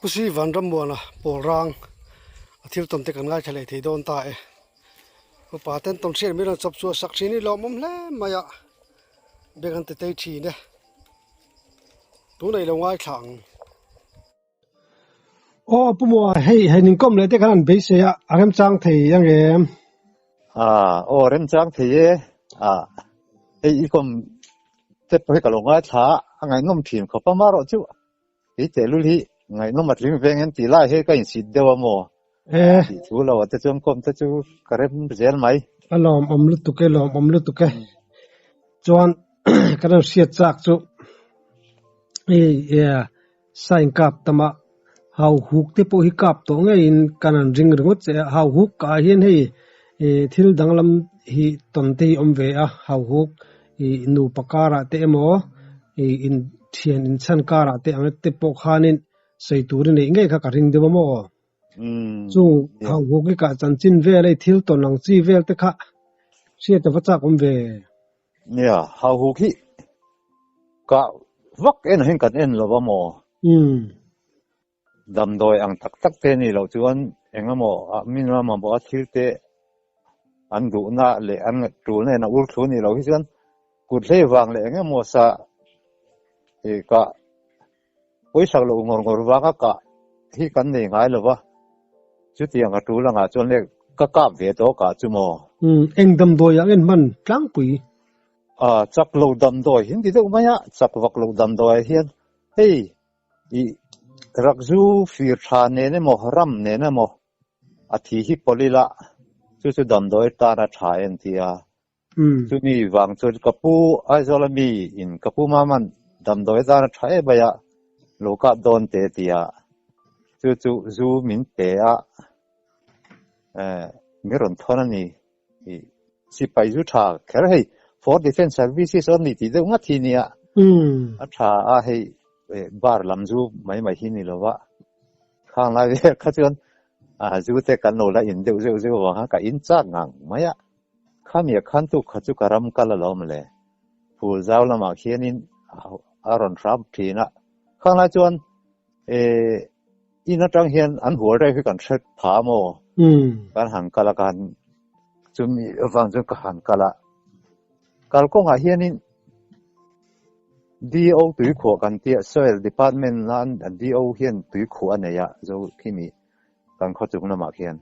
Pu Sri Vanrammuana pawl rang a thil tawn te kan ngaithla leh thei dawn ta e. Upa ten tawn hriat mai rawn chawp chhuah sak thin hi lawmawm hle mai a, beng an ti tei thin e. Tunah i lo ngaithla ang. Aw Pu Mua, hei hei nin kawm leh te khan an beisei a, a remchang thei ang em? Ah, aw remchang thei e. Ah, hei i kawm te pawh hi ka lo ngaithla a, a ngaihnawm thin khawp a marawh chu kei tehlul hi ngaihnawm a tling veng en tih lai hi ka insit deuh a maw? Eh. Tih thu lo ah te chuan kawm te chu ka rem zel mai. A lawmawm lutuk e, lawmawm lutuk e. Chuan kan rawn hriat chak chu hei Sign kap tama hau huk te pawh hi kap tawh ngeiin kan han ring ringawt che a, hau huk ah hian hei ih thil danglam hi tawn te hi awm ve a, hau huk ih nupa karah te emaw ih in thian in chhan karah te ang te pawh khanin sawi tur i neih ngei kha ka ring deuh a maw? Chung hau huk i kah chanchin vel hei thil tawn ang chi vel te kha hriat a va chak awm ve. Nia, hau huk hi kah vak en ah hian kan en lo va maw? Damdawi ang tak tak te ni loh chuan eng emaw ah min a mamawh a thil te an duhna leh an tul nen a ur thu ni loh hi chuan kut hlei vang leh eng emaw sa ih kah pawisak loh ngawr ngawr vanga kah hi kan nei ngai lo va, chutiang a tul angah chuan le ka kap ve tawh kah chu maw? Eng damdawi ah ngen hman tlangpui? Chak lo damdawi hi an ti deuh mai a, chak vak lo damdawi ah hian hei ih rakzu fir tha nen emaw ram nen emaw a thi hi pawlh ila chu chu damdawi tan a tha en tia Chumi vang chuan ka pu Aizawl a mi in ka pu Maman damdawi atana tha em mai a, lo kap dawn te ti a, chu chu zu min pe a, eh min rawn thawn a ni tih sipai zu tha kher hei for defence services a ni tih deuh ngat hi nia, a tha a hei bar lam zu mai mai hi ni lo va, khang lai vel kha chuan zu te kan lo la in deuh zeuh zeuh avang khan ka in chak ngang mai a. Khami a khan tuk kha chu ka ram kal alawm le. Phul zau lamah khianin a rawn hram thin a. Khang lai chuan eh in atang hian an hual reuh hi kan hre pha maw? Kan han kal a ka han chumi avang chuan ka han kal a. Kalkawngah hianin DO tuikhuah kan tia Soil Department nan DO hian tuikhuah a nei a zo khimi kan khawchung lamah khian.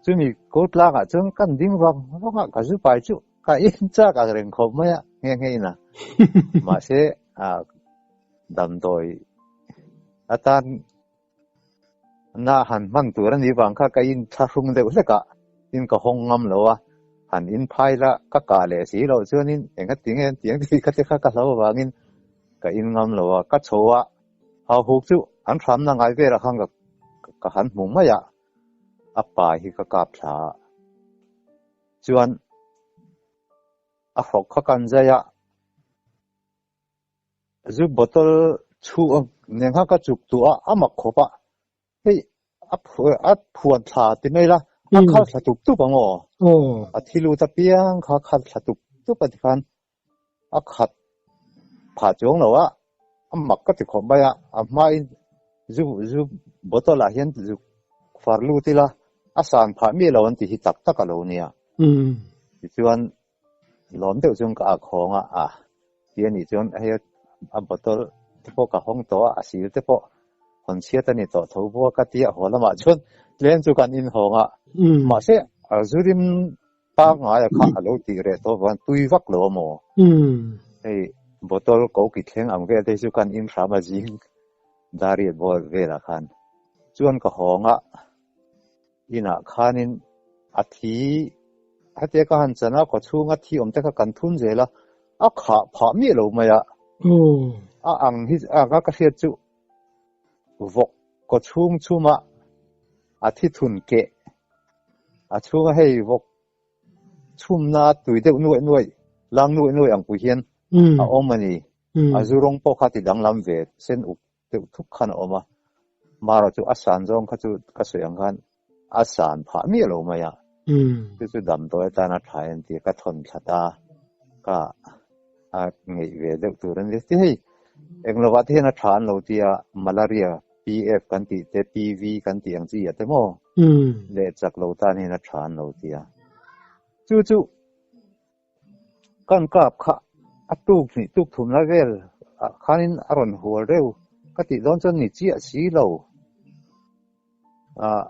Chumi kawl tlangah chuan kan ding vang vang a, ka zu pai chu ka in chak ang reng khawp mai a, nghe nghe in a. Mahse, damdawi atan na han hman tur a nih vang kha ka in thlahrung deuh hlek a, tin ka hawng ngam lo a, han in phai la ka kah leh si loh chuanin enga ti nge an ti ang tih kha te kha ka hlau avangin ka in ngam lo a, ka chho a, hauhuk chu an hramna ngai velah khan ka han hmu mai a. A pa hi ka kap thla a, chuan a hrawk kha kan zai a, zu bottle chhu nen khan ka chuk tuah a, a mak khawp a, hei a a phuan thla ti mai la, a khal thla tup tup ang aw, a thi lut apiang kha a khal thla tup tup a tikhan a khat phah chuang lo a, a mak ka ti khawp mai a, a hmain zu zu bottle ah hian zu far lut ila a san phah miah lo an ti hi tak tak a lo nia. Tichuan lawm deuh chuan ka ak hawng a, ah ti a nih chuan hei a bottle te pawh ka hawng tawh a, a sil te pawh hawn chhiat a ni tawh tho bawk a ka ti a, haw lamah chuan tlem chu kan inhawng a, mahse a zu rim Pangngaia kha a lo tih reh tawh vang tui vak lo a maw? Hei bottle ko ki thleng ang vel te hi chu kan in hram a zing dariat bawr velah khan chuan ka hawng a, inah khanin a thi hetia ka han chan a kawchhunga thi awm te kha kan thun zel a, a khah phah miah lo mai a, a ang hi a ang a ka hriat chu vawk kawchhung chhuma a thi thun keh A chhunga hei vawk chhumna tui deuh nuaih nuaih, lang nuaih nuaih ang pui hian a awm a ni. A zu rawng pawh kha ti danglam ve sen uk deuh thuk khan a awm a. Marawh chu a san zawng kha chu ka sawi ang khan a san phah miah lo mai a. Chu chu damdawi atana tha en tih ka thawn thlat a, ka a ngeih ve deuh tur a ni. Ti hei englovah te hian a tha an lo ti a, malaria. PF kan tih te PV kan tih ang chi ah te maw leh chak lo tan hian a tha an lo ti a. Chu chu kan kap kha a tuk hnih tuk thum lai vel ah khanin a rawn hual reuh ka tih dawn chuan ni chiah si lo. Ah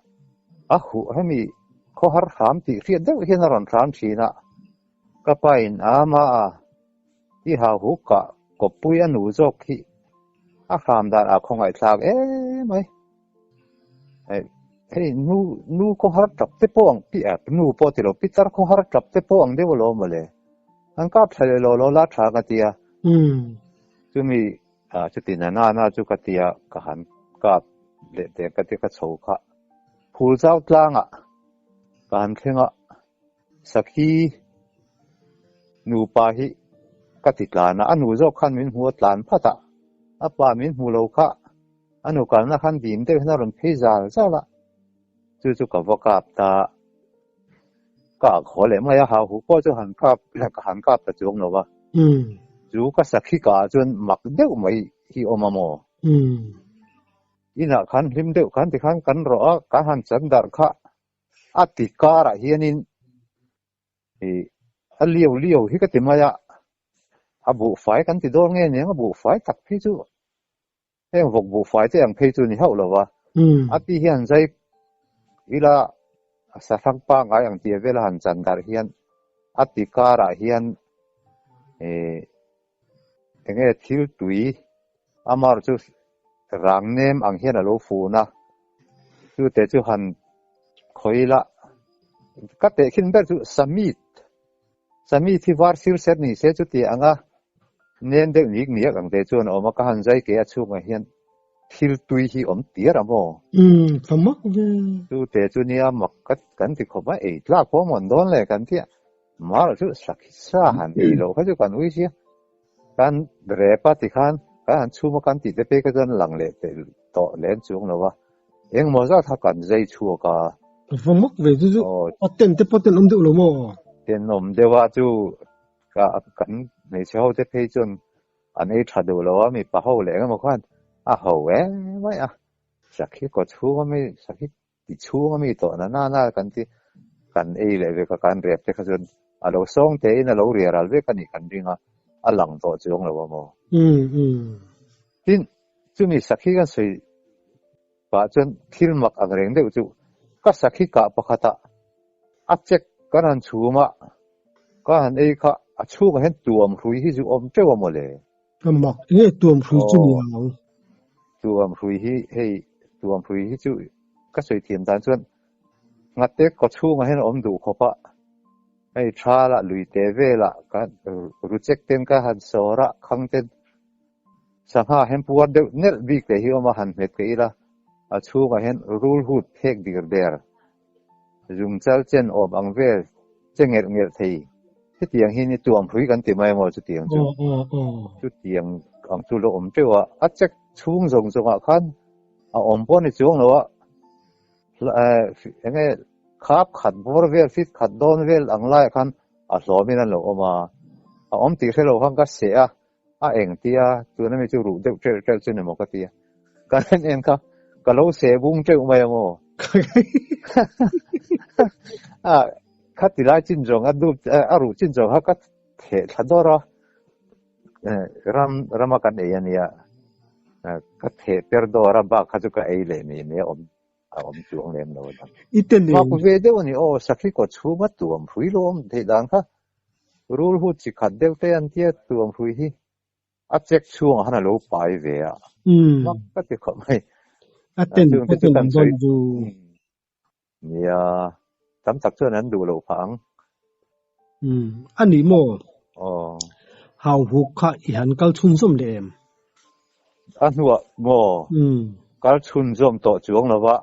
a huh hemi khawhar hram tih hriat deuh hian a rawn hram thin a, ka pa in a ama a i hau huk kah kawppui a nu zawk hi a hram dan ah khawngaihthlak em mai. Hei nu nu khawhar tap te pawh ang pi ah nu pawh ti lo pitar khawhar tap te pawh ang deuh alawm mawle. An kap thla leh law law la tha ka ti a. Chumi ah chuti na na na chu ka ti a ka han kap leh teh ka ti ka chho kha. Phul zau tlangah ka han thleng a sakhi nupa hi ka ti tlan a, a nu zawk khan min hmu a tlan phat a, a pa min hmu lo kha a nu kalna khan dim deuh hian a rawn phei zal zal a, chu chu ka va kap ta ka ak haw leh mai a, hau hu pawh chu han kap ka han kap ta chuang lo va, chu ka sakhi kah ah chuan mak deuh mai hi awm a maw? Inah khan hlim deuh khan tikhan kan rawh a, kan han chan darh kha a ti karah hianin ih a liau liau hi ka ti mai a, a buhfai kan ti dawn nge niang a buhfai tak phei chu heng vawk buhfai te ang phei chu ni hauh lo va, a ti hian zai ila sahrang pangngai ang tia vela han chan darh hian a ti karah hian ih enge thil tui amar chu rang nem ang hian a lo fun a, chute chu han khawi ila ka tehkhin ber chu samit samit hi var sir ser ni se chuti anga nem deuh nik niak ang te chuan a awm a, ka han zai ke a chhungah hian thil tui hi awm tir a maw? Umm tha mak ve. Chute chu nia mak ka kan ti khawp a, ei tlak pawh mawn dawn le kan ti a, Mar chu sakhi sa han ei loh kha chu kan ui sia. Kan rep a tikhan kan han chhum a kan tih te pek a chuan lang leh teh tawh lem chuang lo a. Engmaw zat kha kan zai chhuak a. Va mak ve chu chu a ten te pawh ten awm deuh lo maw? Ten awm deuh a chu ka kan hmeichhe ho te phei chuan an ei tha duh lo a mipa ho leh engemaw khan a ho em mai a. Sakhi kaw chhung a mi sakhi Ti chhung a mi tawh na na na kan ti kan ei leh vek a, kan rep te kha chuan a lo sawng te in a lo ria ral vek a nih kan ring a, a lang tawh chuang lo a maw? Tin, chumi sakhi kan sawi pah chuan thil mak ang reng deuh chu ka sakhi kah pakhat ah a check kan han chhum a, ka han ei kha a chhungah hian tuam hrui hi chu awm teuh a maw le? Ka mak enge tuam hrui chu ni ang? Tuam hrui hi hei tuam hrui hi chu ka sawi thiam dan chuan ngate kaw chhungah hian a awm duh khawp a, hei tha lah lui te velah ka ru chek ten ka han sawr a, khang ten sangha hian puar deuh nelh bik te hi a awm a, han hmet ka ila a chhungah hian rul hut phek dir der Zungchal chen awm ang vel che ngerh ngerh thei. Hetiang hi ni tuam hrui kan ti mai maw chutiang chu. Chutiang ang chu lo awm teuh a, a check chhung zawng zawngah khan a awm pawh a ni chuang lo a, enge khap khat bawr vel fit khat dawn vel ang laiah khan a hlawmin an lo awm a, a awm tih hre lo khan ka seh a, a eng tia tuna mi chu ruh deuh ṭelh ṭelh chu ni maw ka ti a, ka en en kha ka lo seh bung ṭeuh mai a maw a kha ti lai chin zawng a dup a ruh chin zawng kha ka theh thla dawr a ram rama kan ei a nia ka theh per dawr a bak kha chu ka ei leh ni mai a awm a awm chuang lem lo a dang mak ve deuh a ni aw sakhi kaw chhunga tuam hrui lo awm theih dan kha Rul hu chi khat deuh te an tia tuam hrui hi a check chhungah khan a lo pai ve a. Mak ka ti khawp mai. A ten Chungte chu kan sawi. Nia, tam tak chuan an duh loh phah ang. A ni maw? Aw. Hau huk kha i han kal chhunzawm leh em? A hnuah maw? Kal chhunzawm tawh chuang lo va,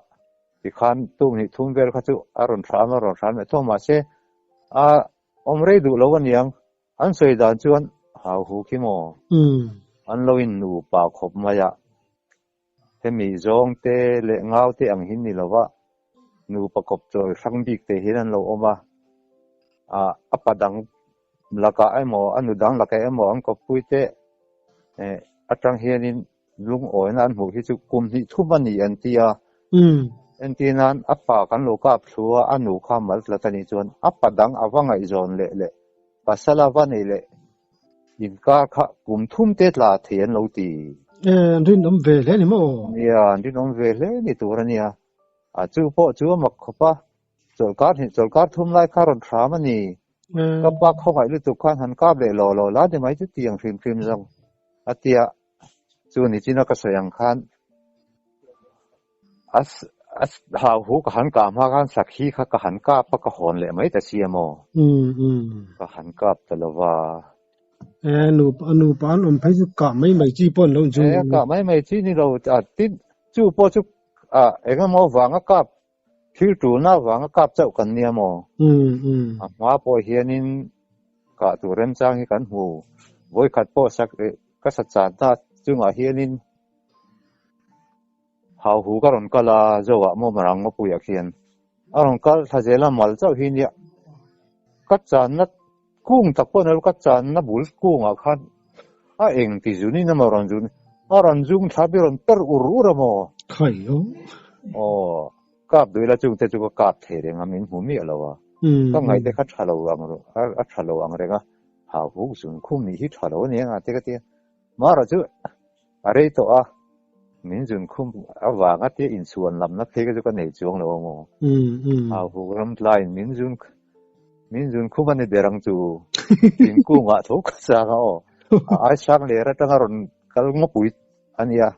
tikhan tum hnih thum vel kha chu a rawn hram a rawn hram leh thawm mahse a awm rei duh lo aniang an sawi dan chuan hau hu khi maw an lo in nupa khawp mai a hemi zawng te leh ngau te ang hi ni lo va nupa kawp chawi hrang bik te hian an lo awm a ah a pa dang lakah emaw a nu dang lakah emaw an kawppui te eh atang hianin. Lungawina an hmuh hi chu kum hnih thum a ni an ti a. Entir nan a pa kan lo kap thlu a, a nu kha mal tlat a nih chuan a pa dang a va ngaihzawn leh leh pasal a va neih leh inkar kha kum thum te tla thei an lo ti. E, an rinawm ve hle ni maw? Nia, an rinawm ve hle ni tur a nia. A chu pawh chu a mak khawp a, chawlhkar hnih chawlhkar thum lai kha rawn hram a ni. Ka pa khawngaih lutuk khan han kap leh law law la ni mai chu tiang hrim hrim zawng a tia. Chu ni china ka sawi ang khan a a hau hu ka han kah hma khan sakhi kha ka han kap a ka hawn leh mai ta si a maw? Ka han kap ta lo va. E nupa nupa an awm phei chu kah mai mai chi pawh an lo chu. E kah mai mai chi ni lo a tin chu pawh chu a engemaw vanga kap thil tulna vanga kap chauh kan nia maw? A hma pawh hianin kah tur remchang hi kan hmu vawikhat pawh sak Ka sa chan ta chungah hianin hau hu ka rawn kal a, Zoah maw Marang Ngawpuiah khian a rawn kal thla zel a, mal chauh hi nia ka channa kung tak pawh nilo ka channa bul kungah khan a eng ti zunin emaw rawn zun a rawn zung thla bi rawn per ur ur a maw? Khai aw. Aw, kap duh ila chungte chu ka kap thei reng a, min hmu miah lo a, ka ngaihte kha tha lo ang a tha lo ang reng a. Hau huk zun khum nih hi tha lo a ni ang a te ka ti a. Mara chu a rei tawh a, min zun khum avanga tia inchhuan lamna phei ka chu ka nei chuang lo ang aw. Hau huk ram tlaiin min zun min zun khum a ni ber ang chu. Thingkungah tho ka chang a aw. A aisang ler atanga rawn kal ngawpui a nia,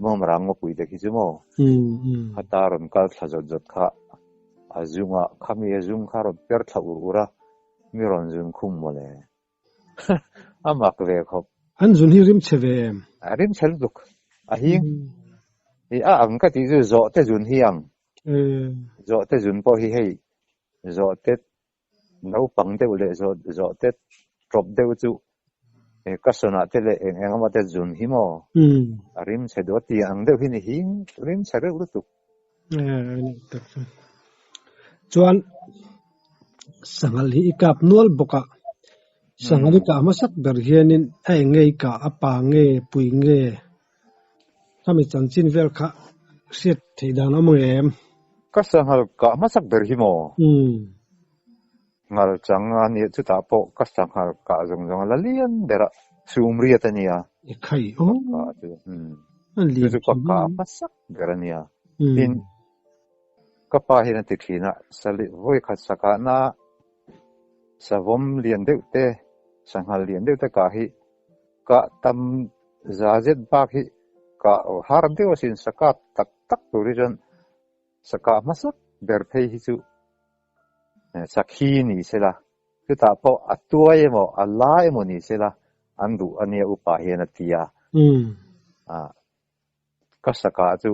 Mawmrang ngawpui te khi chu maw. Khata rawn kal thla zawt zawt kha a zungah khami a zung kha rawn per thla ur ur a. Mi rawn zun khum mawle. A mak ve khawp. An zun hi rim chhe ve em? A rim chhe lutuk. A hing. I a ang ka tih chu zawhte zun hi ang. Zawhte zun pawh hi hei zawhte naupang deuh leh zawhte tawp deuh chu ka sawnah te leh eng eng emaw te zun hi maw? A rim chhe duh a ti ang deuh hi ni hing rim chhe reuh lutuk. Chuan sanghal hi i kap nual bawk a, sanghal i kah hmasak ber hianin a eng nge i kah, a pa nge, pui nge, khami chanchin vel kha hriat theih dan a awm ang em? Ka sanghal kah hmasak ber hi maw? Ngal chang a nia chutah pawh ka sanghal kah zawng zawng a la lian ber a, chhum riat a nia. I khai aw. Ka kah chu chu chu ka kah hmasak ber a nia. Tin, ka pa hian a ti thin a, sali vawi khat sakahna savawm lian deuh te, sanghal lian deuh te kah hi kah tam za zet bak hi kah har deuh asin sakap tak tak tur hi chuan Sakah hmasak ber phei hi chu sakhi ni sela, chutah pawh a tuai emaw a la emaw ni sela an duh a nia upa hian a ti a. Ka sakah chu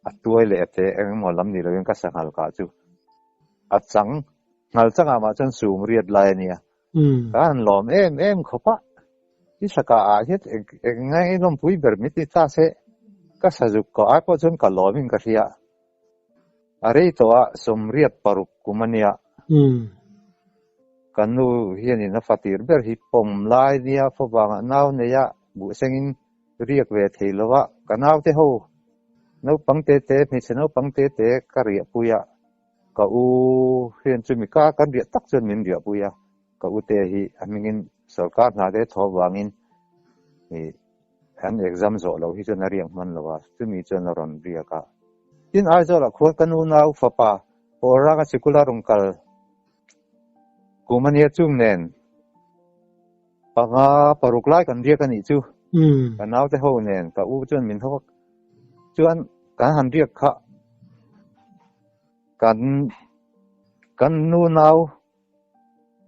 a tuai leh a te eng emaw lam ni loin ka sanghal kah chu a chang nghal changah mah chuan sum riat lai a nia. Ka han lawm em em khawp a, i sakah ah hian eng ngai lawmpui ber mit ni ta se, ka sazuk ka ai pawh chuan ka lawm in ka hria. A rei tawh a 86 kum a nia. Ka nu hianin a fatir ber hi pawm lai nia favangah nau nei a buhsengin riak ve thei lo a, ka naute ho naupang te te hmeichhe naupang te te ka riahpui a. Ka u hian chumi ka kan riah tak chuan min riahpui a, ka ute hi a hmingin sorkar hna te thaw avangin ih an exam zawh loh hi chuan a riak hman lo a, chumi chuan a rawn riak a. Tin, Aizawlah khuan ka nu nau fapa Pawlranga sikul a rawn kal kum a nia chung nen panga paruk lai kan riak a nih chu. Ka naute ho nen ka u chuan min hawk chuan kan han riak kha. Kan kan nu nau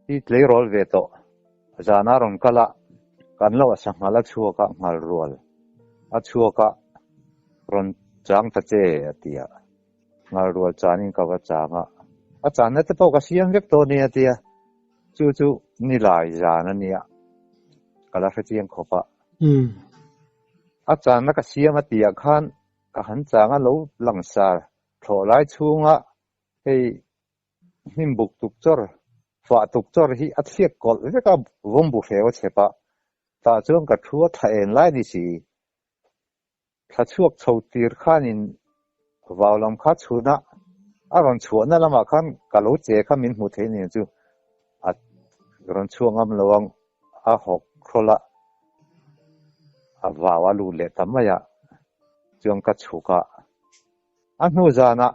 hi tleirawl ve tawh zana rawn kal a, kan lo a sanghal a chhuak a, nghal rual a chhuak a, rawn chang ta che a ti a, nghal rual chanin ka va chang a, a channa te pawh ka siam vek tawh a ni a ti a, chu chu nilai zan a nia, ka la hrechiang khawp a, a channa ka siam a tih ah khan Ka han chang a lo langsar thlawh lai chhunga hei hnim buk tuk chawr, fah tuk chawr hi a thliak kawlh vek a, vawm bu hreu a chhep a, tah chuan ka thu a thla en lai ni si. Thla chhuak chho tir khanin vau lam kha chhuna a rawn chhuahna lamah khan ka lo che kha min hmu thei nen chu a rawn chhuak ngam lo ang a hawk hrawlh a, a vau a lut leh ta mai a, chuan ka chhuk a, a hnu zanah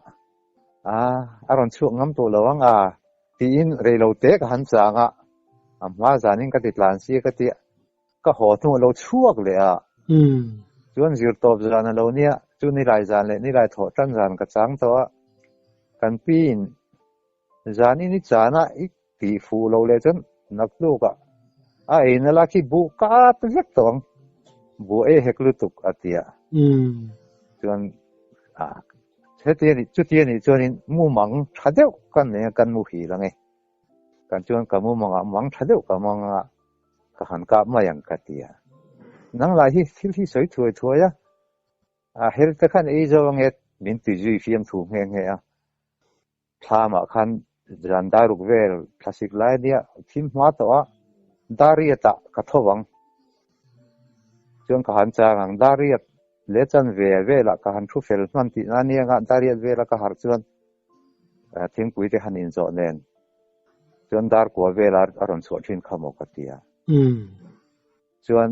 a a rawn chhuak ngam tawh lo ang a tiin reilo te ka han chang a, a hma zanin ka ti tlan si ka ti a. Ka haw hnu a lo chhuak leh a, chuan zirtawp zan a lo nia, chu nilai zan leh nilai thawh tan zan ka chang tawh a, kan piin zan in i chan a i tih fuh loh leh chuan nakhluk ah a eina la khi buh kat vek tawh ang, buh ei hek lutuk a ti a, chuan heti a nih chuti a nih chuanin mumang tha deuh kan nei a kan muhil ang e. Kan chuan ka mumangah mang tha deuh ka mang a, ka han kap mai ang ka ti a. Nang lai hi thil hi sawi thuai thuai a, a her te khan ei zo ange min ti zui fiam thu nghe nghe a. Thlamah khan zan daruk vel thlasik lai ania thim hma tawh a, dariat ah ka tho ang. Chuan ka han chang ang, dariat leh chan ve velah ka han thu fel hman tihna ania nga, dariat vela ka harh chuan Thingpui te han inzawh nen chuan dar kua vela a rawn chhuah thin kha maw ka ti a. Chuan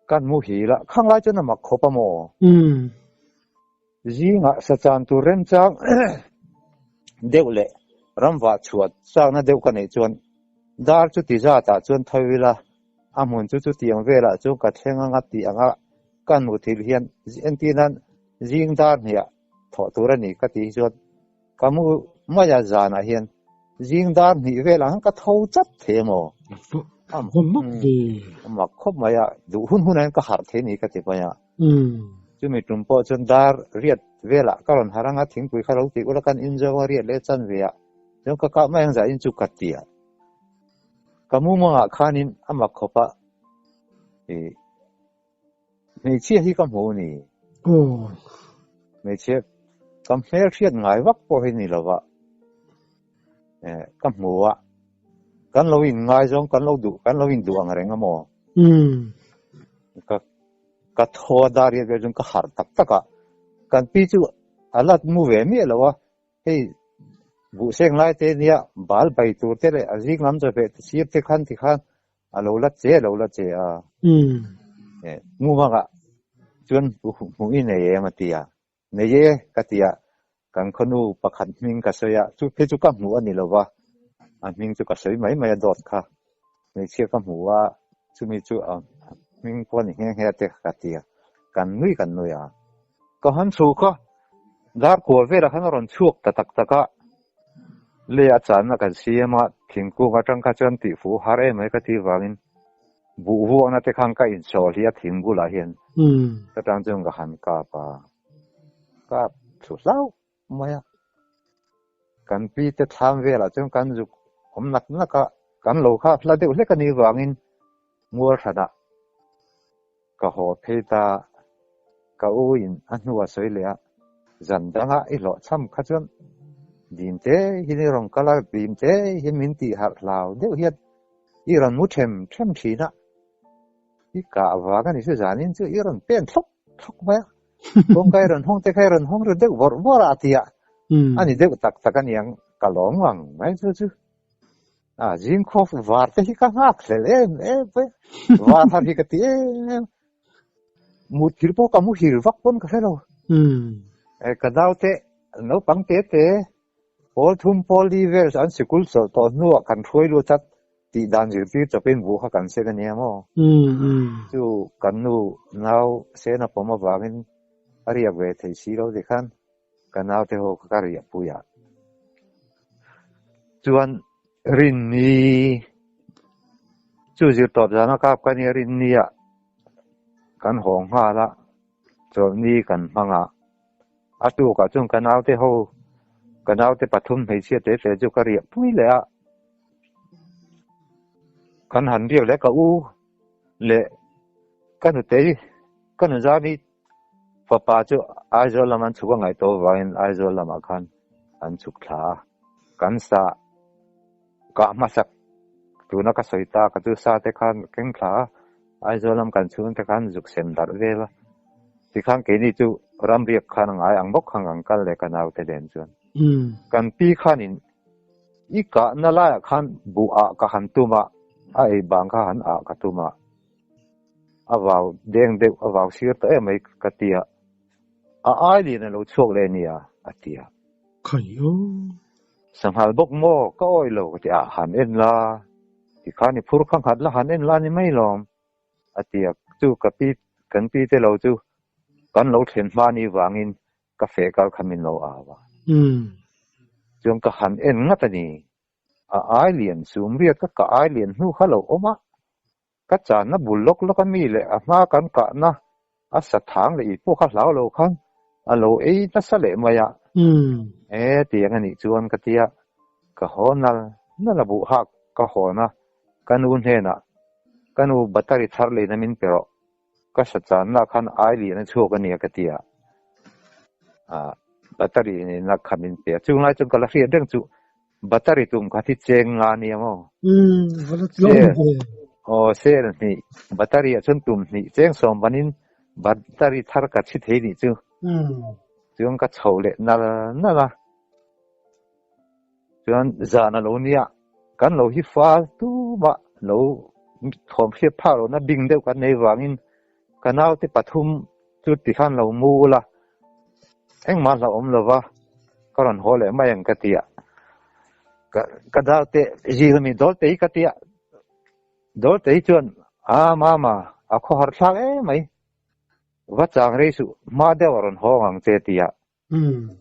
kan muhil a, khang lai chuan a mak khawp a maw? Zingah sachan tur remchang deuh leh ramvah chhuah chakna deuh ka neih chuan dar chuti zatah chuan tho ila a hmun chu chutiang velah chuan ka thleng anga tih anga kan muthilh hian entir nan zing dar hniah thawh tur a ni ka tih hi chuan ka mu mai a zanah hian zing dar hnih velah khan ka tho chat thei emaw a mak khawp mai a duh hun hunah hian ka harh thei a ni ka ti mai a chumi tum pawh chuan dar riat velah ka rawn harh anga thingpui kha lo tih ula kan in zawng a riat leh chan ve a chuan ka kah mai ang zah in chu ka ti a ka mumangah khanin a mak khawp a ih Hmeichhia hi ka hmu a ni. Hmeichhia ka hmel hriat ngai vak pawh hi ni lova ka hmu a, kan lo in ngaizawng kan lo duh kan lo in duh ang reng a maw? Ka ka thaw a dar riat riat chuan ka harh tak tak a, kan pi chu a la mu ve miah lo a, hei buhseng lai te nia bal bai tur te leh a zing lam chawhmeh te sir te khan tikhan A lo la che, a lo la che a. Mumangah chuan hmuh i nei em a ti a. Nei e ka ti a, kan khawnu pakhat hming ka sawi a, chu phei chu ka hmuh a ni lo va, a hming chu ka sawi mai mai a dawt kha. Hmeichhia ka hmu a, chumi chu a hming pawh a ni nghe nghe te ka ti a, kan nui kan nui a. Ka han chhuk a, dar kual velah khan a rawn chhuak ta tak tak a, Lei a channa kan siam a, thingkung atang kha chuan tihfuh har em mai ka tih vangin buh vuakna te khan ka insawh hliah a thing bulah hian ka tang chuan ka han kap a, kap thlu hlauh mai a. Kan pi te thlam velah chuan kan zuk awm nak nak a, kan lo kha hla deuh hlek a nih vangin mual hranah Ka haw phei ta, ka u in a hnu a sawi leh a, zan danga i hlawh chham kha chuan dim te hian i rawn kal a, dim te hian min tih harh hlau deuh hian i rawn mu them them thin a, i kah vang a ni chu zanin chu i rawn pen thlawk thlawk mai a, kawngka i rawn hawng te kha i rawn hawng ri deuh vawrh vawrh a a ti a, a ni deuh tak tak a niang ka lawm ngang mai chu chu. A zingkhawp var te hi ka nghak hlel em em mai var har hi ka ti em em mut thil pawh ka muhil vak pawn ka hre lo e ka nau te naupang te te pawl thum pawl li vel an sikul chawlh tawh hnuah kan hruai lut a tih dan zirtir chawpin buh kha kan seng ania maw chu kan nu nau sena pawm avangin a riak ve thei si lo tikhan Ka naute ho kha ka riah pui a. Chuan Rinni chu zirtawp zana kap ka nia Rinni ah kan haw nghal a, chawlhni kan hmang a. A tukah chuan ka naute ho, ka naute pathum hmeichhia te te chu ka riah pui leh a. Kan han riak leh ka u leh ka nutei, ka nuzami Fapa chu Aizawl lam an chhuk a ngaih tawh avangin Aizawl lamah khan an chhuk thla a, kan sa kah hmasak tuna ka sawi ta ka chu sa te khan keng thla a, Aizawl lam kan chhung te khan zuk sem darh vel a. Tikhan keini chu ramriak khan a ngai ang bawk khan kan kal leh ka naute nen chuan. Kan pi khanin i kahna laiah khan buh ah ka han tum a, a ei bang kha han ah ka tum a, a vau deng deuh a vau sir ta em mai ka ti a, a ai lian a lo chhuak leh nia a ti a. Khai aw. Sanghal bawk maw ka awih lo ka ti a, han en la, tikhan i phur kha nghat la han en la ni mai lawm. A ti a, chu ka pi kan pi te lo chu kan lo thlen hma ni vangin ka feh kal kha min lo au a. Chuan ka han en ngat a ni. A ai lian sum riat ka ka ai lian hnu kha lo awm a, ka channa bul lawk lawk a mi leh a hma kan kahna a sa thang leh i pawh kha hlau lo khan a lo ei nasa leh mai a. E tiang a nih chuan ka tia ka haw nal nal a buh hak ka hawn a, ka nu hnenah ka nu battery thar leina min pe rawh, ka sa channa khan ai lian a chhuak a nia ka ti a, battery nena kha min pe a, chung lai chuan ka la hriat reng chu battery tum kha thi cheng nga nia maw? Aw sel hnih battery ah chuan tum hnih cheng sawm banin battery thar ka chhi thei nih chu, chuan ka chho leh nal nal a. Chuan zan a lo nia, kan lo hi fal tumah lo thawm hriat phak lohna bing deuh kan nei vangin ka naute pathum chu tikhan lo mu ula, engmah hlauhawm lova ka rawn haw leh mai ang ka ti a. Ka naute zir ami Dawltei ka ti a, Dawltei chuan a mama a khawhar thlak em mai, va chang rei suh hma deuh a rawn haw ang che ti a.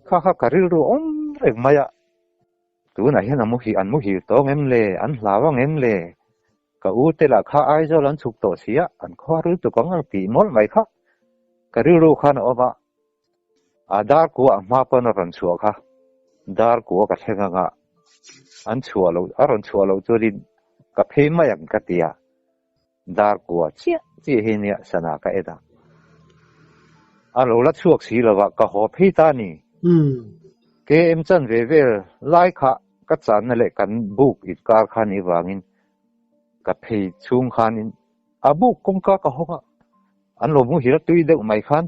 Kha kha ka rilru awm reng mai a, tunah hian a muhil an muhil tawng em le, an hlau ang em le, ka u te lah kha Aizawl an chhuk tawh si a, an khua ril tuk ang ang tih mawlh mai kha ka rilru khan a awm a, a dar kua a hma pawn a rawn chhuah kha, dar kua ka thleng ang a, an chhuah loh a rawn chhuah loh chuanin ka phei mai ang ka ti a, Dar kua chiah chiah hi nia sana ka en a, a lo la chhuak si lova ka haw phei ta a ni. KM chan ve vel lai kha ka channa leh kan buk inkar kha ni vangin ka phei chhung khanin a buk kawngka ka hawng a, an lo muhil a tui deuh mai khan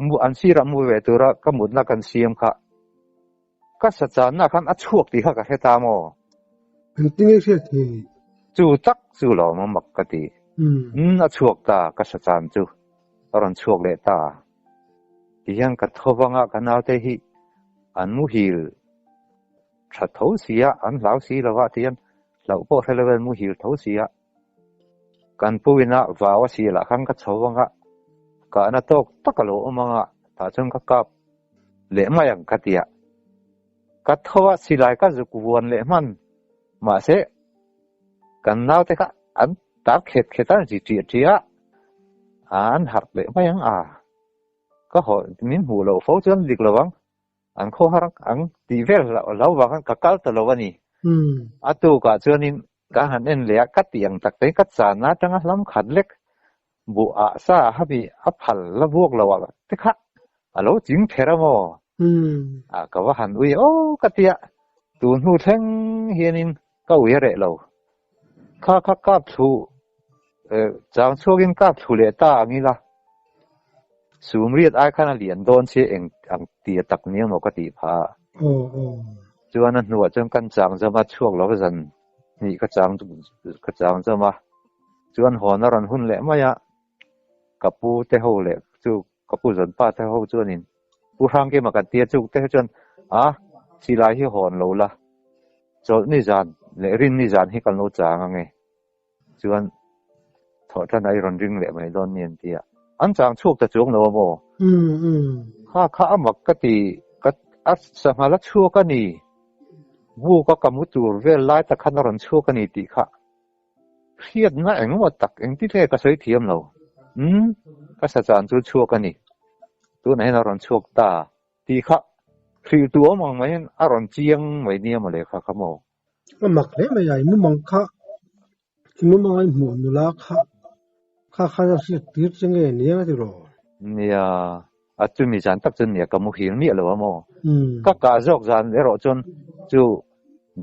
mu an sirah mu ve tura ka mutna kan siam kha Ka sa channa khan a chhuak tih kha ka hre ta maw? Engtin nge hriat thei? Chu tak chu lo awm mak ka ti. Umm a chhuak ta ka sa chan chu a rawn chhuak leh ta. Tihian ka tho vanga ka naute hi an muhil tha tho si a, an hlau si lo a tihian hlauh pawh hre lo in muhil tho si a. Kan pu ina vau a sih lah khan ka chho vanga kahna tawk tak a lo awm anga tah chuan ka kap leh mai ang ka ti a, ka tho a silai ka zuk vuan leh hman mahse kan naute kha an tar khet khet a ri ṭiah ṭiah a an harh leh mai ang a, ka haw min hmuh loh fo chuan dik lo ang an khaw har ang tih vel hlau vang khan ka kal ta lo a ni. A tukah chuanin ka han en leh a, ka tih ang tak te ka chana atanga hlam khat lek Buh ah sa a hami a phal la vuak lo ah te kha a lo ching ther a maw? A ka va han ui aw ka tia, tun hnu thleng hianin ka ui a reh lo. Kha kha kap thlu chang chhuakin kap thlu leh ta ang ila, sum riat ai khan a lian dawn che eng ang tia tak nia maw ka tih phah a. Chuan a hnuah chuan kan chang zam a chhuak lo zan hnih ka chang ka chang zam a. Chuan hawn a rawn hun leh mai a, ka pu te ho leh chu ka pu zawn pa te ho chuanin Pu Hrangkima kan tia chuk te chuan a silai hi hawn lo la, chawlh ni zan leh rin ni zan hi kan lo chang ange, chuan thawh tan ah i rawn ring leh mai dawn ni an ti a, an chang chhuak ta chuang lo a maw? Kha kha a mak ka ti, ka a sangha la chhuak a ni, buk a ka mu tur vel lai tak khan a rawn chhuak a ni tih kha. Hriatna engemaw tak engtin nge ka sawi thiam lo. Umm, ka sachan chu chhuak a ni. Tunah hian a rawn chhuak ta tih kha hrilh tu awm ang mai hian a rawn chiang mai nia maw lehkha kha maw? A mak hle mai a, i mumang kha, i mumang a i hmuh nula kha, kha khan a hriat tir che nge nia ti rawh? Nia, a chumi zan tak chuan nia ka muhil miah lo a maw? Ka kah zawk zan erawh chuan chu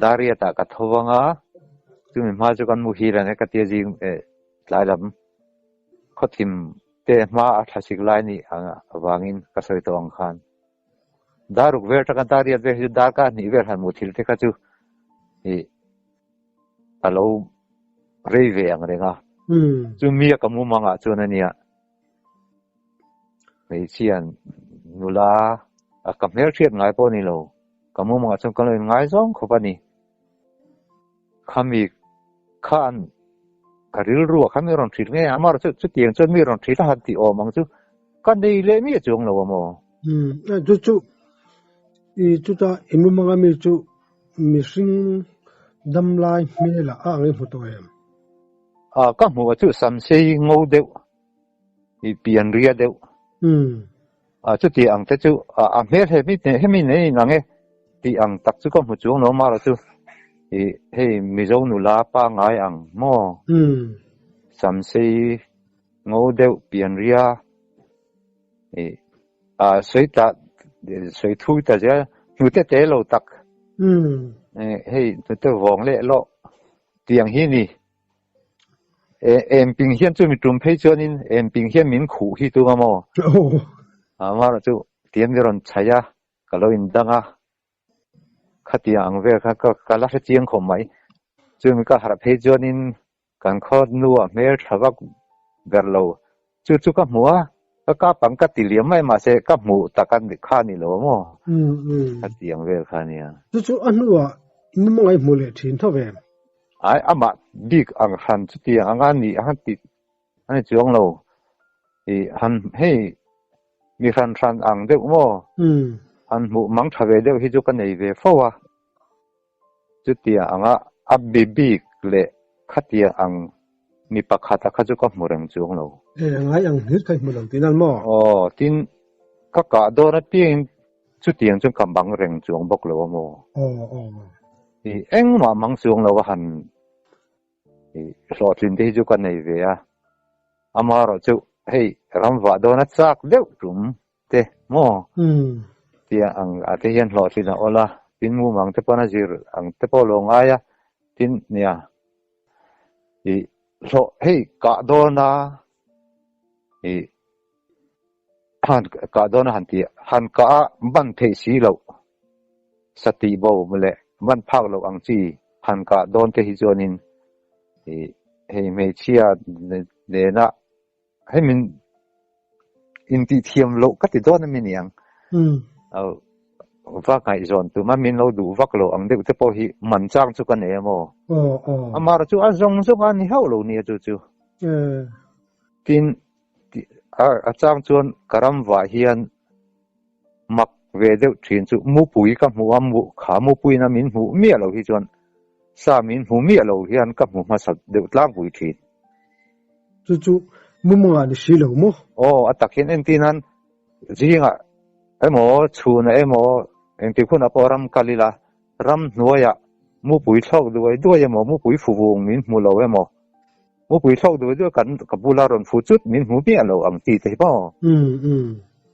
Dariat ah ka tho vang a, chumi hma chu kan muhil ang e ka tia zing eh tlai lam khawthim Te hma a thlasik lai nih avangin ka sawi tawh ang khan dar ruk vel atanga dar riat vel hi chu dar kar hnih vel han muthilh te kha chu ih a lo rei ve ang reng a. Chu mi a ka mumang ah chuan a nia hmeichhian nula a ka hmelhriat ngai pawh a ni lo ka mumang ah chuan ka lo in ngaizawng khawp a ni. Khami khan ka rilru ah khan mi rawn hrilh nge amah chu chutiang chuan mi rawn hrilh a han tih awm ang chu ka nei leh miah chuang lo a maw? Umm chu chu i chuta i mumang ami chu mihring dam lai hmel ah a ang i hmu tawh em? A ka hmuh ah chu samsei ngo deuh i pian ria deuh. Umm. A chuti ang te chu a hmel hemi hemi nei in ang e tih ang tak chu ka hmu chuang lo mara chu ih hei Mizo nula pangngai ang maw? Samsei ngo deuh pianria ih a sawi ta sawi thui ta zel hnute te lo tak hei hnute vawng leh lawh tiang hi ni. Em ping hian chu mi tum phei chuanin em ping hian min khuh hi tum a maw? Amaherawh chu tiam i rawn chhaih a, ka lo indang a, khatiang ang vel kha ka la hre chiang khawp mai. Chumi ka harh phei chuanin kan khaw nuah hmel tha vak ber lo chu chu ka hmu a, ka kap ang ka ti liam mai mahse ka hmuh tak a kha a ni lo a maw? Khatiang vel kha a nia. Chu chu a hnuah mumang a i hmu leh thin tho ve. Ai, amah bik ang hran chutiang anga nih a han ti a ni chuang lo. I han hei mi hran hran ang deuh maw? Han hmuh mang tha ve deuh hi chu ka nei ve fo a. Chutiang anga a bi bik leh khatiang ang mi pakhata kha chu ka hmu reng chuang lo. E, ngai ang hlir kha i hmu lo tih nan maw? Aw, tin, ka kah dawn apiangin Chutiang chuan ka bang reng chuang bawk lo a maw? I engmah mang chuang lo a han i hlawhtlin te hi chu ka nei ve a. Amaherawh chu hei ram vah dawn a chak deuh tum te maw? Tia ang ah te hian hlawhtlin a awl a, tin mumang te pawn a zir ang te pawh lo ngai a, tin nia i hlawh hei kah dawn a i Han kah dawn a han ti a, han kah a ban theih si loh sa tih bo leh ban phak loh ang chi han kah dawn te hi chuanin ih hei hmeichhia nena hei min intih thiam loh ka ti dawn a mi niang va ngaihzawn tuma min lo duh vak lo ang deuh te pawh hi man chang chu ka nei a maw? Amah chu a zawng zawng a ni hauh lo nia chu chu. Tin, A chang chuan ka ram vah hian mak ve deuh thin chu mupui ka hmu a, kha mupuiin a min hmuh miah lo hi chuan sa min hmu miah lo hian ka hmu hmasa deuh tlangpui thin. Chu chu mumangah ni si lo maw? Aw, a tak hian entir nan zingah emaw chhunah emaw engtik hunah pawh ram kal ila ram hnuaiah mupui thlawk duai duai emaw mupui fuvung min hmu lo emaw Mupui thlawk duh duh kan ka bula rawn fu chut min hmu miah lo ang ti te hi maw?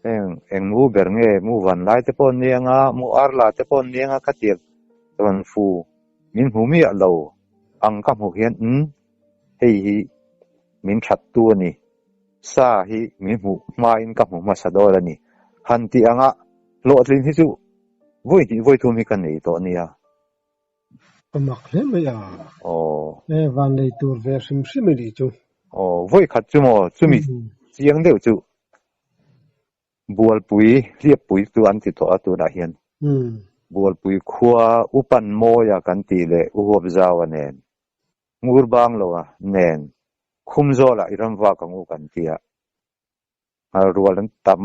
Heng eng mu ber nge mu van lai te pawh nia nga mu ar la te pawh nia nga ka tiak rawn fu min hmu miah lo ang ka hmuh hian umm hei hi min that tu a ni sa hi min hmuh hmain ka hmu hmasa dawn a ni han tih anga hlawhtlin hi chu vawi hnih vawi thum hi ka nei tawh nia. A mak hle mai a. Aw. E van lei tur ve hrim hrim a nih chu. Aw, vawi khat chu maw chumi chiang deuh chu Bualpui hliappui chu an ti tawh a tunah hian. Bualpui khua Upan Mawia kan tih leh U Huapzaua nen Ngur Bangloa nen Khumzawlah i ram vak ang u kan ti a. Nghal rual an tam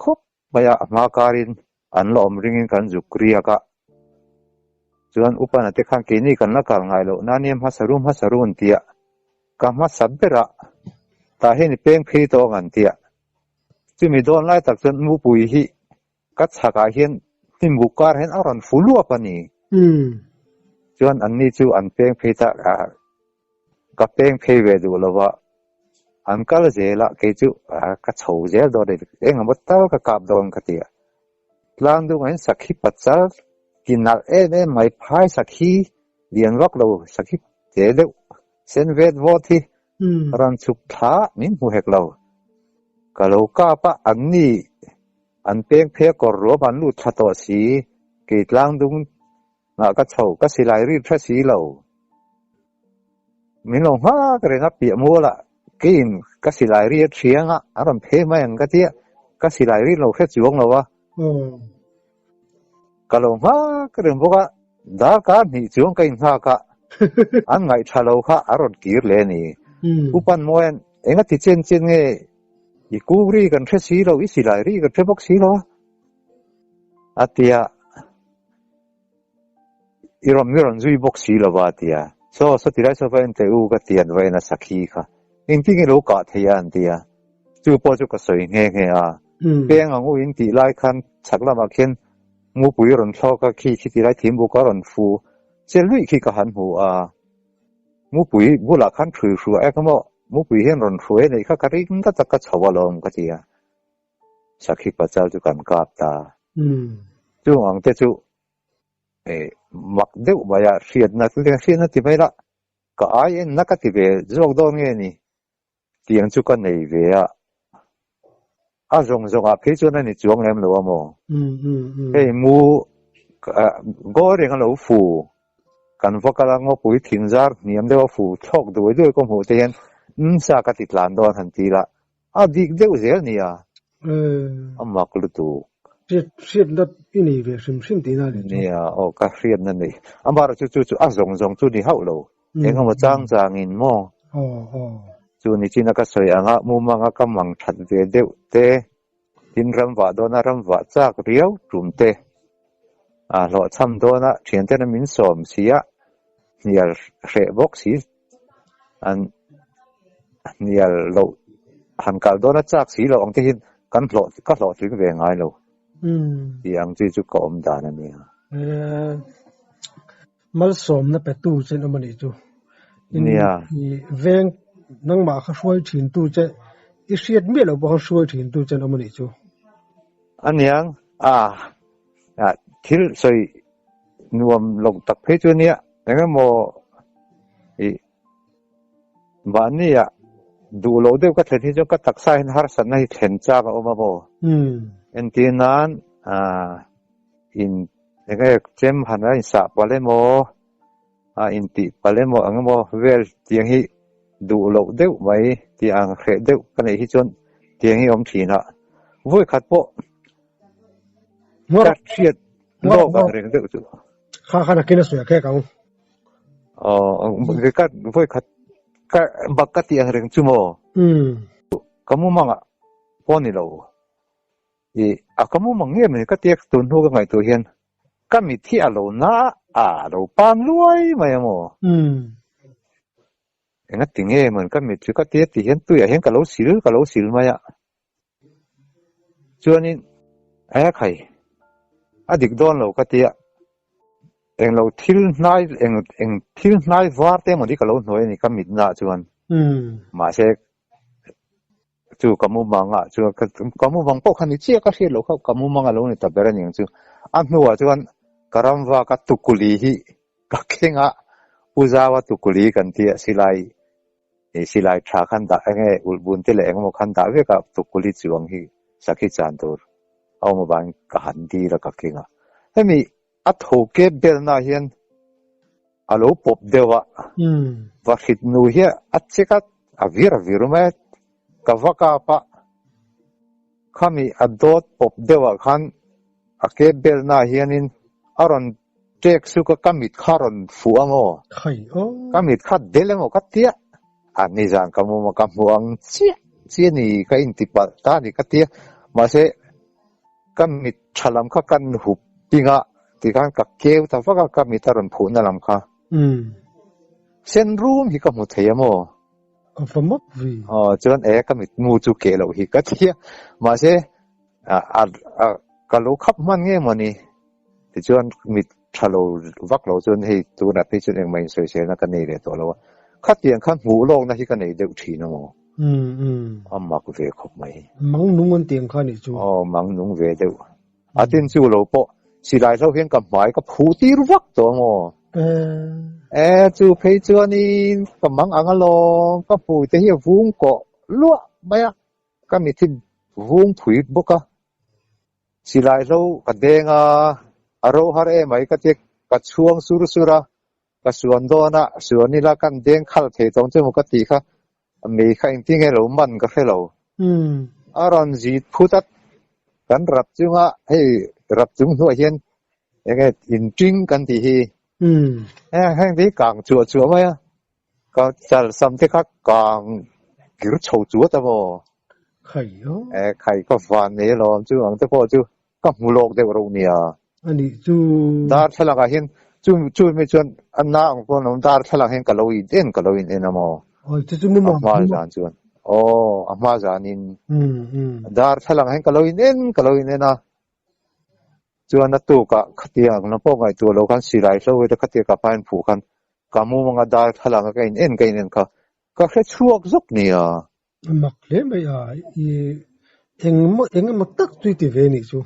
khawp mai a, a hma karin an la awm ringin kan zuk riak a. Chuan Upana te khan keini kan la kal ngai loh nan nia hmasa ru hmasa ru an ti a, ka hmasa berah tah hian i peng phei tawh ang an ti a. Chumi dawn lai tak chuan mupui hi ka chhakah hian hnimbuk kar hian a rawn fu luap a ni. Chuan anni chu an peng phei ta a, ka peng phei ve duh lo va, an kal zel a, kei chu ka chho zel dawn a ni, engemaw tal ka kap dawn ka ti a. Tlang dungah hian sakhi pachal ti nalh em em mai, phai sakhi lian vak lo, sakhi te deuh sen vet vawt hi rawn chhuk thla min hmu hek lo. Ka lo kap a, an ni an peng phei a kawr ruam an lut thla tawh si, kei tlang dung ah ka chho, ka silai ri tha si lo. Min lo nghak reng a piah mual ah keiin ka silai ri a thiang a, an rawn phei mai ang ka tia, ka silai ri lo hre chuang lo a. Ka lo nghak reng bawk a, darkar hnih chuang ka innghak a, an ngaihṭha lo kha a rawn kir leh a ni. U Panmawia'n, Enga ti chen chen nge i kuk ri kan hre si lo, i silai ri kan hre bawk si lo a? A ti a, I rawn mi rawn zui bawk si lo va a ti a. Saw, saw ti lai saw va en teh u ka ti an va en a sakhi kha. Engtin nge lo kah thei a an ti a. Chu pawh chu ka sawi nghe nghe a. Peng ang u in tih lai khan chhak lamah khian ngupui rawn thlawk a, khi khi ti lai thimbu ka rawn fu che luih khi ka han hmu a. Ngupui bulah khan hrui hruah ek maw, ngupui hian rawn hruai a neih kha ka ring ta tak ka chho alawm ka ti a. Sakhi pachal chu kan kap ta. Chung ang te chu mak deuh mai a, hriatna hriatna ti mai la, ka ai enna ka ti ve zawk dawn nge ni? Tiang chu ka nei ve a, a zawng zawngah phei chuan a ni chuang lem lo a maw? Hei mu ngawi reng a lo fu, kan va kal a ngawpui thing zar hniam deuh a fu thlawk duai duai ka hmuh te hian sa ka ti tlan dawn han ti la, A dik deuh zel nia. A mak lutuk. Hriat hriatna i nei ve hrim hrim tihna a nih chu. Nia, aw ka hriatna nei. Amaherawh chu chu chu a zawng zawng chu ni hauh lo. Eng emaw chang changin maw? Aw aw. Chu ni chin a ka sawi ang a, mumanga ka mang that ve deuh te, tin ram vah dawna ram vah chak riau tum te, a hlawhchham dawna thiantena min sawm si a, hnial hreh bawk si an hnial loh han kal dawn a chak si loh ang te hian kan hlawh ka hlawhtling ve ngai lo tih ang chi chu ka awm dan a nia. Malsawmna petu che an awm a nih chu. Nia. Veng nangmah kha hruai thin tu che i hriat miah loh pawh khan hruai thin tu che an awm a nih chu. Aniang a thil sawi nuam lo tak phei chu ania eng emaw ih mahni ah duh loh deuh ka thlen hi chuan ka taksa hian harsatna hi thlen chak a awm a maw entir nan ah in eng nge chem han a insah palh emaw a intih palh emaw eng emaw vel tiang hi duh loh deuh mai tih ang hreh deuh ka neih hi chuan tiang hi a awm thin a vawikhat pawh Ka hriat lawk ang reng deuh chu. Kha khan a kina sawi a khek ang. Aw, ka vawi khat ka bak ka tih ang reng chu maw? Ka mumang ah pawh ni lo. I a ka mumang nge mai ka tia tun hnu ka ngaihtuah hian ka mit hi a lo na a, a lo pan luai mai a maw? Engati nge maw ka mit chu ka tia ti hian tuiah hian ka lo sil ka lo sil mai a. Chuanin e khai a dik dawn lo ka tia englo thil hnai eng eng thil hnai var te emaw ni ka lo hnuai a ni ka mitna ah chuan mahse chu ka mumang ah chuan ka mumang pawh kha ni chiah ka hriat loh kha ka mumang a lo ni ta ber a ni ang chu a hnuah chuan ka ramvak a tukuli hi ka keng a u zau a tukuli kan tia silai Hei silai tha khan dah enge ulh bun te leh engemaw khan dah vek a tukuli chuang hi sakhi chan tur a awm avangin ka han dil a ka keng a. Hemi a tho kep belna hian a lo pawp deuh a, va hrit nu hi a chek a, a vir a vir mai a, ka va kap a, khami a dawt pawp deuh ah khan A kep belna hianin a rawn ṭek suk a, ka mit kha a rawn fuh ang aw. Ka mit kha del emaw ka tia. A nizan ka mum a, ka hmu ang chiah chiah a ni, ka inti palh ta a ni ka tia. Mahse, ka mit ṭha lam kha kan hup ping a, tikhan ka keu ta vak a, ka mit a rawn phuhna lam kha. Sen rum hi ka hmu thei a maw? A va mak vi. Aw, chuan e, ka mitmu chu keh loh hi ka tia. Mahse, ka lo khap hman nge maw ni? Tichuan mit tha lo vak lo chuan hei tunah phei chuan engmah insawiselna ka nei leh tawh lo a, khatiang khan hmuh lawkna hi ka nei deuh thin a maw? A mak ve khawp mai. Mang nung an tiang kha nih chu. Aw, mang nung ve deuh. A tin chu lo pawh silai hlo hian ka hmai ka phuh tir vak tawh a maw? E, chu phei chuanin ka mang ang alawm, ka hmui te hi a vung kawh luah mai a, ka mit hi. vung phui bawk a, silai hlo ka deng a, a ro har em mai ka ti ka chhuang sur sur a, ka suan dawn a, suan ila kan deng khal thei tawng chu maw ka tih kha, mei kha engtin nge lo man ka hre lo. A rawn zit phut a, kan rap chunga hei rap chung hnuah hian enge inṭing kan tih hi heng te hi kang chuah chuah mai a, ka chal sam te kha kang kir chho chuat a maw? Khai ka van nei alawm chu ang te pawh chu ka hmu lawk deuh reuh nia. A nih chu. Darthlalang ah hian chu chu mi chuan a na ang pawh an awm darthlalang hian ka lo in en ka lo in en a maw? Awi chu chu mu A hma zan chuan aw a hma zan in darthlalang hian ka lo in en ka lo in en a chuan a tukah khatiang lam pawh ngaihtuah lo khan silai hlo te khatia ka hmain phuh khan ka mumanga darthlalang a ka in en ka in en kha ka hre chhuak zawk nia. A mak hle mai a, i engmaw engemaw tak chu i ti ve nih chu.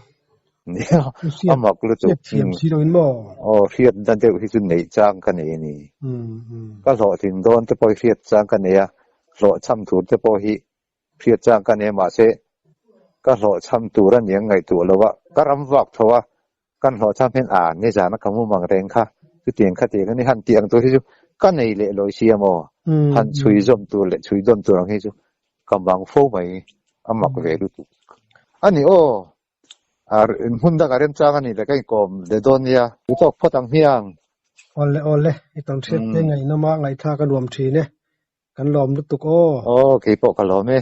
Nia, a mak lutuk. Hriat thiam si lo in maw? Aw, hriatna deuh hi chu neih chang ka nei a ni. Ka hlawhtlin dawn te pawh hi hriat chang ka nei a, hlawhchham tur te pawh hi hriat chang ka nei a, mahse ka hlawhchham tur a niang ngaihtuah lo a, ka ram vak tho a, Kan hlawhchham hian a nizan a ka mu mang reng kha, chutiang khatiang a ni han tih ang tur hi chu ka nei leh lawi si a maw? Han chhui zawm tur leh chhui dawn tur ang hi chu ka mang fo mai, a mak ve lutuk a ni aw. A hmun dangah remchang a ni leh ka inkawm leh dawn nia. U tawk phawt ang hmiang. Awle awle, i tawn hriat te ngaihnawm a ngaihthlak a nuam thin e. Kan lawm lutuk aw. Aw, keipawh ka lawm e.